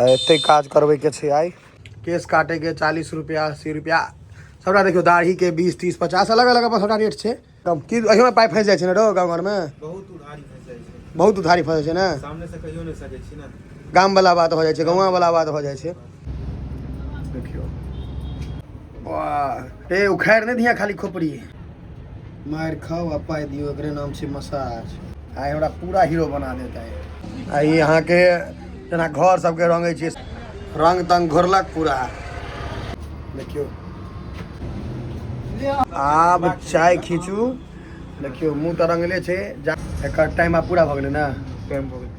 एते काज करबैके छै आइ। केश काटैके 40 रुपैआ 80 रुपैआ सबटा। देखियौ दाढ़ीके 20 30 50 अलग अलग अपन सबटा रेट छै। कम की एहिमे पाइ फँसि जाइ छै ने रौ गाँव घरमे? बहुत उधारी फँसि जाइ छै। बहुत उधारी फँसै छै ने। सामने से कहियो नहि सकै छी ने। गाम वाला बात हो जाइ छै, गौआँ वाला बात हो जाइ छै। देखियौ वाह, ए उखाड़ि नहि दिया खाली खोपड़ी मारि खाउ आ पाइ दियौ, एकरे नाम छै मसाज। आइ हमरा पूरा हीरो बना देत आइ। आ ई अहाँके जेना घर सबके रंगै छियै, रंग तंग घोरलक पूरा। देखियौ आब चाय खींचू। देखियौ मुँह तऽ रंगले छै। एकर टाइम आब पूरा भऽ गेलै ने। टाइम भऽ गेल।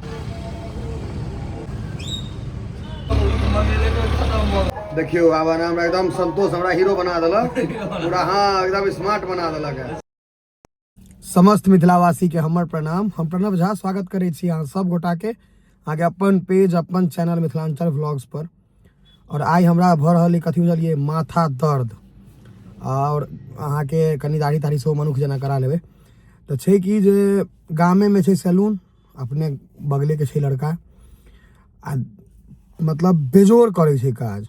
देखियौ आब हमरा एकदम संतोष हमरा हीरो बना देलक पूरा, हाँ एकदम स्मार्ट बना देलक है। समस्त मिथिलावासी के हमर प्रणाम। हम प्रणव झा स्वागत करै छी अहाँ सब गोटा के अहाँके अपन पेज अपन चैनल मिथिलांचल व्लॉग्स पर। और आइ हमरा भऽ रहल अइ कथी बुझलियै, माथा दर्द। और अहाँके कनि दाढ़ी ताढ़ी सेहो मनुख जेना करा लेबै। तऽ छै कि जे गामेमे छै सैलून, अपने बगलेके छै लड़का, आ मतलब बेजोड़ करै छै काज।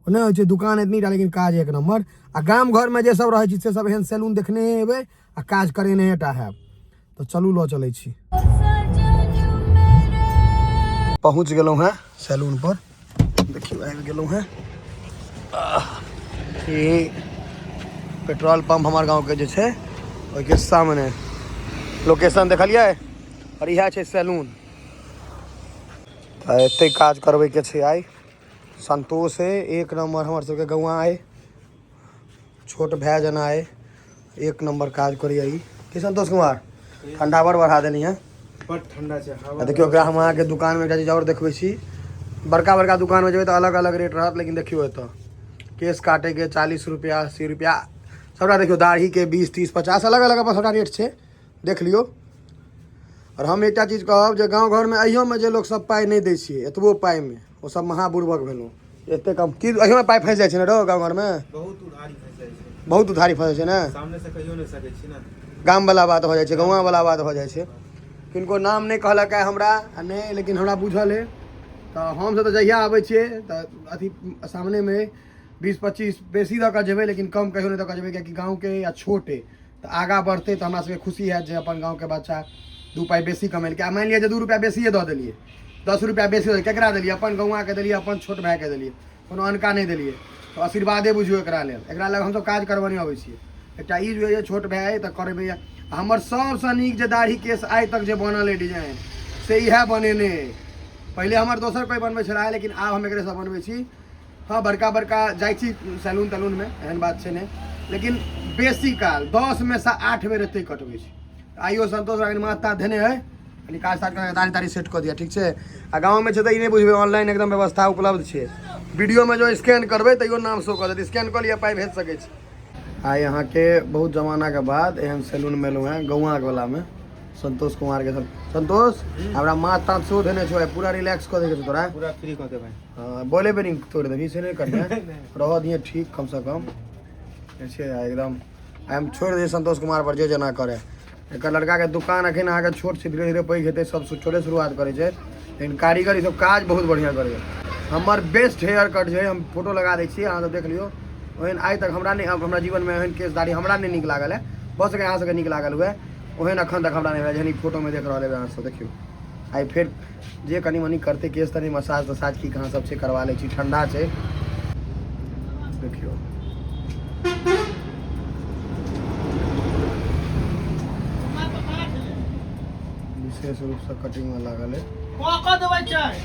ओ नहि होइ छै दुकान एतनी टा लेकिन काज एक नम्बर। आ गाम घरमे जे सब रहै छी से सब एहन सैलून देखने हेबै आ काज करेने टा हैब। तऽ चलू लऽ चलै छी। पहुँच गेलहुँ हेँ सैलून पर। देखियौ आबि गेलहुँ हेँ। ई पेट्रोल पंप हमर गाँवके जे छै ओहिके सामने लोकेशन देखलियै, आओर इएह छै सैलून। तऽ एते काज करबैके छै आइ। संतोष है एक नंबर हमर सबके गौआँ अइ, छोट भाय जेना अइ, एक नंबर काज करैए ई। की संतोष कुमार ठंडा बड़ बढ़ा देनी है? बड ठंडा छै हवा। देखियौ एकरा हम अहाँके दुकानमे एकटा चीज आओर देखबै छी। बड़का बड़का दुकानमे जेबै तऽ अलग अलग रेट रहत, लेकिन देखियौ एतऽ केश काटैके 40 रुपैआ 80 रुपैआ सबटा। देखियौ दाढ़ीके 20 30 50 अलग अलग अपन सबटा रेट छै, देख लियौ। आओर हम एकटा चीज कहब जे गाँव घरमे अहियोमे जे लोक सब पाइ नहि दै छियै एतबो पाइमे, ओ सब महाबुड़बक भेलहुँ। एते कम की एहिमे पाइ फँसि जाइ छै ने रौ गाँव घरमे? बहुत उधारी फँसि जाइ छै। बहुत उधारी फँसै छै ने। सामने से कहियो नहि सकै छी ने। गाम वाला बात हो जाइ छै, गौआँ वाला बात हो जाइ छै। किनको नाम नहि कहलक है हमरा आ नहि, लेकिन हमरा बुझल है। तऽ हमसब तऽ जहिया आबै छियै तऽ अथी सामनेमे 20-25 बेसी दऽ कऽ जेबै, लेकिन कम कहियो नहि दऽ कऽ जेबै, कियाकि गाँवके या छोट अइ तऽ आगाँ बढ़तै तऽ हमरा सबके खुशी हैत जे अपन गाँवके बच्चा 2 पाइ बेसी कमेलकै। आ मानि लिअ जे 2 रुपैआ बेसिए दऽ देलियै, 10 रुपैआ बेसी दऽ केकरा देलियै? अपन गौआँके देलियै, अपन छोट भायके देलियै, कोनो अनका नहि देलियै। तऽ आशीर्वादे बुझियौ एकरा लेल। एकरा लग हमसब काज करबऽ नहि अबै छियै। एकटा ई जे होइए छोट भाय अइ तऽ करेबै। हमर सबसँ नीक जे दाढ़ी केश आइ तक जे बनल अइ डिजाइन से इएह बनेने अइ। पहिले हमर दोसर कोइ बनबै छलै, लेकिन आब हम एकरेसँ बनबै छी। हाँ बड़का बड़का जाइ छी सैलून तैलूनमे, एहन बात छै नहि, लेकिन बेसी काल 10 मे सँ 8 बेर एतै कटबै छी। आइयो संतोष कनि माथ ताथ धेने है, कनि काज ताज कऽ दाढ़ी ताढ़ी सेट कऽ दिअ, ठीक छै। आ गाँवमे छै तऽ ई नहि बुझबै ऑनलाइन एकदम व्यवस्था उपलब्ध छै। वीडियोमे जो स्कैन करबै तैयो नाम शो कऽ देत, स्कैन कऽ लिअ पाइ भेज सकै छी। आइ अहाँके बहुत जमानाके बाद एहन सैलूनमे एलहुँ हेँ गौआँके वलामे संतोष कुमार के। संतोष हमरा माथ ताथ सेहो धेने छौ, पूरा रिलैक्स कऽ दै छौ तोरा। पूरा फ्री कऽ देबै। हाँ, बोले पे नहीं तोड़ देबही से नहीं करिहे, रह दिए ठीक कम से कम जे छै एकदम। आइ हम छोड़ि दियै संतोष कुमार पर जे जेना करे। एकर लड़काके दुकान अखन अहाँके छोट छै, धीरे धीरे पैघ हेतै। सब छोटे शुरुआत करै छै, लेकिन कारीगर ई सब काज बहुत बढ़िआँ करैए। हमर बेस्ट हेयर कट जे हम फोटो लगा दै छी, अहाँ सब देख लियौ। ओहन आइ तक हमरा नहि, हमरा जीवनमे एहन केश दाढ़ी हमरा नहि नीक लागल है। भऽ सकैए अहाँ सबके नीक लागल हुए, ओहन अखन तक हमरा नहि भेल जेहन ई फोटोमे देख रहल हेबै अहाँ सब। देखियौ आइ फेर जे कनि मनि करतै केश तनि मसाज तसाज की कहाँ सब छै करवा लै छी, ठंडा छै। देखियौ विशेष रूपसँ कटिंगमे लागल है। कऽ देबै चाय।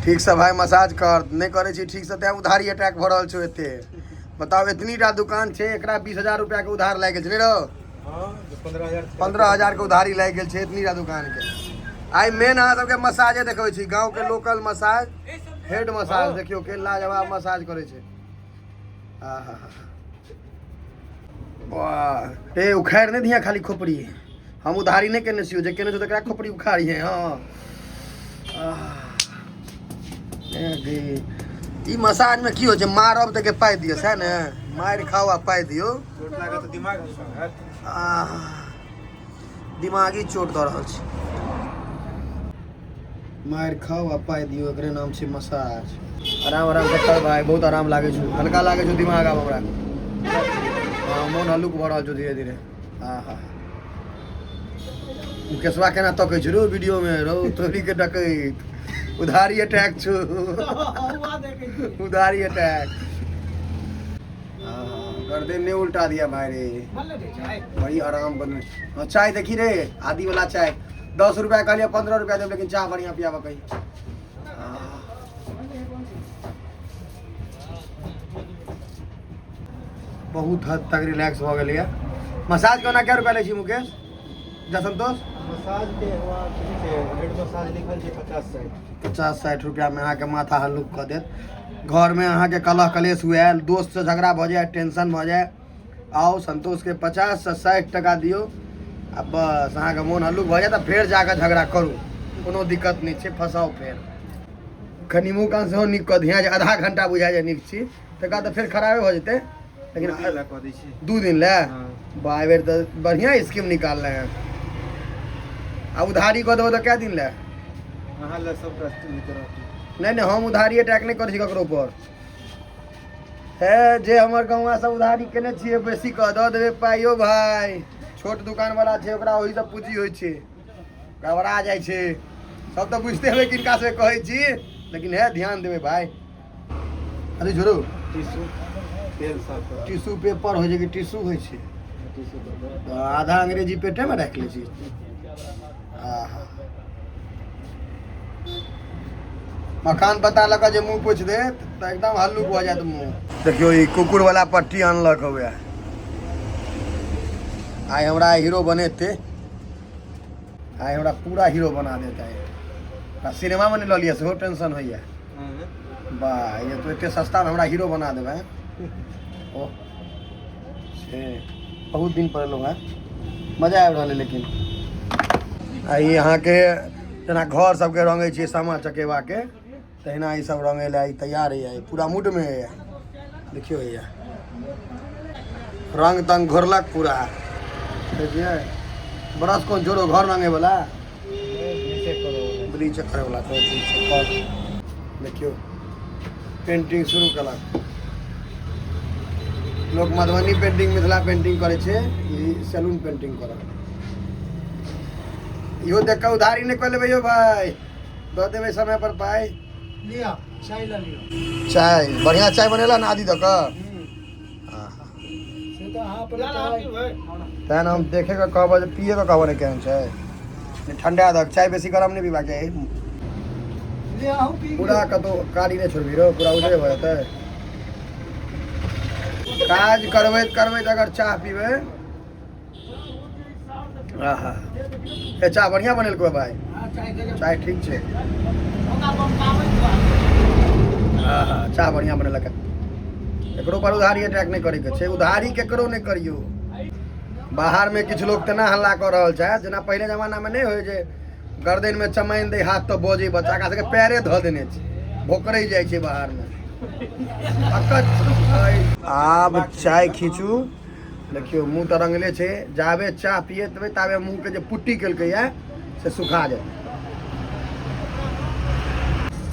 ठीकसँ भाय मसाज कर, नहि करै छी ठीकसँ तैं उधारी अटैक भऽ रहल छौ एते। बताउ एतनी टा दुकान छै, एकरा 20,000 रुपया के उधार लागि गेल छै, नहि रौ? 15,000 के उधारी लागि गेल छै एतनी टा दुकान के। आइ मेन अहाँ सबके मसाजे देखबै छी, गाँव के लोकल मसाज, हेड मसाज। देखियौ के लाजवाब मसाज करै छै। आहा वाह, ए उखाड़ि नहि दिया खाली खोपड़ी। हम उधारी नहि केने छियौ, जे केने छियौ तकरा खोपड़ी उखाड़िहे। हँ ई मसाज में की होइ छै, मारब तऽ के पाइ दियौ सएह ने, मारि खाउ आ पाइ दियौ। चोट लागत तऽ दिमाग हल्का हैत। आह, दिमागी चोट दऽ रहल छै। मारि खाउ आ पाइ दियौ, एकरे नाम छै मसाज। आराम आराम से कर भाई, बहुत आराम लागै छौ, हल्का लागै छौ दिमाग आब हमरा। हाँ, मोन हल्लुक भऽ रहल छौ धीरे धीरे। हाँ हाँ, मुकेशवा केना तकै छौ रौ वीडियो में, रौ तोरी के डकैत, उधारी अटैक छौ, उधारी अटैक। गर्दन नहीं उल्टा दिया भाई रे, बड़ी आराम करने। हाँ, चाय देखी रे, आदि वाला चाय 10 रुपया कहलिए, 15 रुपया देब, लेकिन चाय बढ़िया पियाबा कही। बहुत हद तक रिलैक्स भऽ गेलैया। मसाज के ओना कै रुपया लै छी मुकेश जा संतोष? मसाज के हुआ ठीक छै, हेड मसाज लिखल छै 50-60। 50-60 रुपया में अहाँके माथा हल्लुक कऽ देत। घरमे अहाँके कलह कलेश हुए, दोस्तसँ झगड़ा भऽ जाए, टेंशन भऽ जाए, आउ संतोषके 50 से 60 टका दियौ आ बस अहाँके मोन हल्लुक भऽ जायत आ फेर जाकऽ झगड़ा करू, कोनो दिक्कत नहि छै, फँसाउ फेर। कनि मुँह कान सेहो नीक कऽ दिहेँ, जे आधा घंटा बुझाइ जे नीक छी, तकर बाद तऽ फेर खराबे भऽ जेतै। लेकिन 2 दिन लए कऽ दै छी। 2 दिन लए? हाँ। वाह, एहि बेर तऽ बढ़िआँ स्कीम निकालले हैं। आ उधारी कऽ देबो तऽ कै दिन लए? अहाँ लए सबटा नीक रहतै। नहि नहि, हम उधारी अटैक नहि करै छी ककरो पर। हे जे हमर गौआ सब उधारी केने छियै बेसी कऽ दऽ देबै पाइ यौ भाय। छोट दुकान वाला छै, ओकरा ओहि सब पूँजी होइ छै, गड़बड़ा जाइ छै। सब तऽ बुझिते हेबै किनका से कहै छी, लेकिन हे ध्यान देबै भाय। अरे छोड़ू, टिश्यू तेल सब। टिश्यू पेपर होइ छै कि टिश्यू होइ छै? Tissue paper. तऽ आधा अंग्रेजी पेटेमे राखि लै छी। आहा, मखान पत्ता लऽ कऽ जे मुँह पोछि देत तऽ एकदम हल्लुक भऽ जायत मुँह। देखियौ ई कुकुर वाला पट्टी अनलक हौवे, आइ हमरा हीरो बनेतै, आइ हमरा पूरा हीरो बना देतै। आ सिनेमामे नहि लऽ लिअ सेहो टेंशन होइए। वाह, ये तो एते सस्तामे हमरा हीरो बना देबै। ओह से बहुत दिन पर एलहुँ हेँ, मजा आबि रहल है। लेकिन आ ई अहाँके जेना घर सबके रंगै छियै सामा चकेबाके, तहिना ई सब रंगै लए ई तैयार होइए, पूरा मूडमे होइए। देखियौ हैया रंग तंग घोरलक पूरा। देखियै ब्रश कोन जोड़ो घर रंगै वाला, ब्लीच करे वाला, ब्लीच कर। देखियौ पेंटिंग शुरू केलक। लोक मधुबनी पेंटिंग मिथिला पेंटिंग करै छै, ई सैलून पेंटिंग करत। इहो देख कऽ उधारी नहि कऽ लेबै यौ भाय, दऽ देबै समय पर पाइ। लिअ चाय लऽ लिअ। चाय बढ़िया चाय बनेला ने आदि दऽ कऽ? से तऽ अहाँ पर तेँ हम देखे कऽ कहब जे पिए कऽ कहब ने केहन छै। ठंडा दऽ चाय, बेसी गरम नहि पीबाक चाही। पूरा कतौ कारी नहि छोड़बी रौ, पूरा उजरे भऽ जेतै। काज करबैत करबैत अगर चाह पीबै। आहा, ए चाह बढ़िया बनेलको भाई, चाय ठीक छै। आहा, चाह बढ़िया बनेलक। एकरो पर उधारी अटैक नहि करैके छै, उधारी केकरो नहि करियौ। बाहरमे किछु लोक तेना हल्ला कऽ रहल छै जेना पहिले जमानामे नहि होइ जे गर्दनमे चमाइन दै हाथ तऽ बजै बच्चा, एकरा सबके पैरे धऽ देने छै, भोकरै जाइ छै बाहरमे। आब चाय खींचू। देखियौ मुँह तऽ रंगले छै, जाबे चाह पियैत देबै ताबे मुँहके जे पुट्टी केलकैया से सुखा जेतै।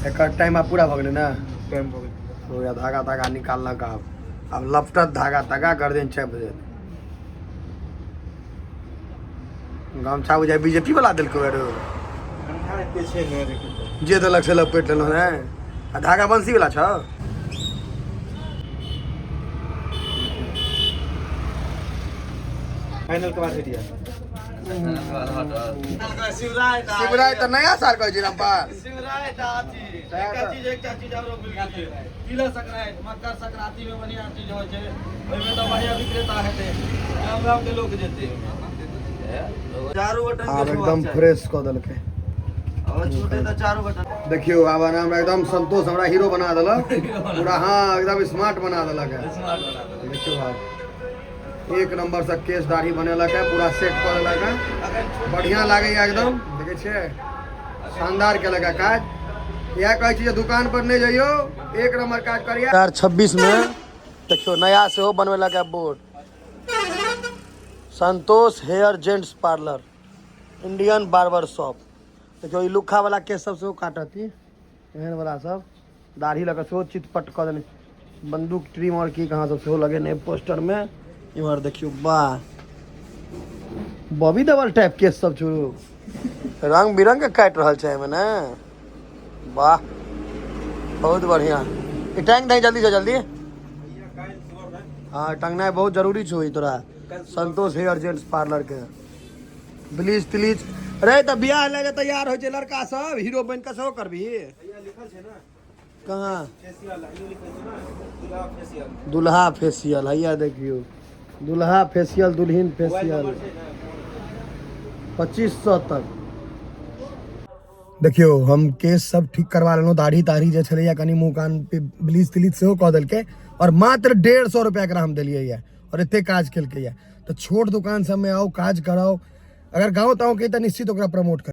एकर टाइम आब पूरा भऽ गेलै ने? टाइम भऽ गेलै। हो गया, धागा तागा निकाललक, आब आब लपटत धागा तागा, गर्दन चापि देत। गमछा बुझाइ बीजेपी वाला देलकै रो, जे देलक से लपेट लेलहुँ ने। आ धागा बंसी वाला छौ। फाइनल के बाद हटिया शिवराय तऽ नया साल कहै छै रामपाल। शिवराय एकटा चीज, एकटा चीज आरो भूलि गेलियै, तिला संक्रांति मकर संक्रांति में बढ़िया चीज होइ छै, ओहिमे तऽ बढ़िया विक्रेता हेतै, गाम गाम के लोक जेतै चारू बटन। आब एकदम फ्रेश कऽ देलकै। छूटे तऽ चारू बटन। देखियौ आब हमरा एकदम संतोष हमरा हीरो बना देलक पूरा। हाँ, एकदम स्मार्ट बना देलक है। स्मार्ट बना देलक। देखियौ आब एक नंबर से केश दाढ़ी बनेलक है, पूरा सेट कऽ देलक है, बढ़िया लागैया एकदम। देखै छियै शानदार केलक है काज। इएह कहै छी जे दुकान पर नहि जइयौ, एक नंबर काज करिए। 2026 में देखियौ नया सेहो बनबेलक है board, Santosh hair gents parlour. Indian barber shop. देखियौ, ई लुक्खा वाला केश सब सेहो काटत। ई एहन वाला सब दाढ़ी लऽ कऽ सेहो चितपट कऽ देने। बंदूक ट्रिम और की कहाँ सब सेहो लगेने पोस्टर में। इम्हर देखियौ, वाह, बॉबी देवल टाइप केश सब छौ। रंग बिरंग के काटि रहल छै एहिमे ने। वाह, बहुत बढ़िया। ई टांग दही जल्दी से जल्दी। हाँ, टंगनाइ बहुत जरूरी छौ। ई तोरा संतोष हेयर जेंट्स पार्लर के ब्लीच तिलीच रे। तऽ बियाह लए जे तैयार होइ छै लड़का सब, हीरो बनि कऽ, सेहो करबही? भैया, लिखल छै ने। कहाँ? फेशियल इहो लिखल छै ने, दुल्हा फेशियल। दुल्हा फेशियल, हैया देखियौ, दुल्हा फेशियल, दुल्हिन मोबाइल फेशियल। नंबर छै ने। 2500 तक। देखियौ, हम केश सब ठीक करवा लेलहुँ, दाढ़ी ताढ़ी जे छलैया, कनि मुँह कान पे ब्लीच तिलीच सेहो कऽ देलकै और मात्र 150 रुपया एकरा हम देलियै यऽ और एते काज केलकै यऽ। तऽ छोट दुकान सबमे आउ, काज कराउ। अगर गाँव ताँव के तऽ निश्चित ओकरा प्रमोट कर।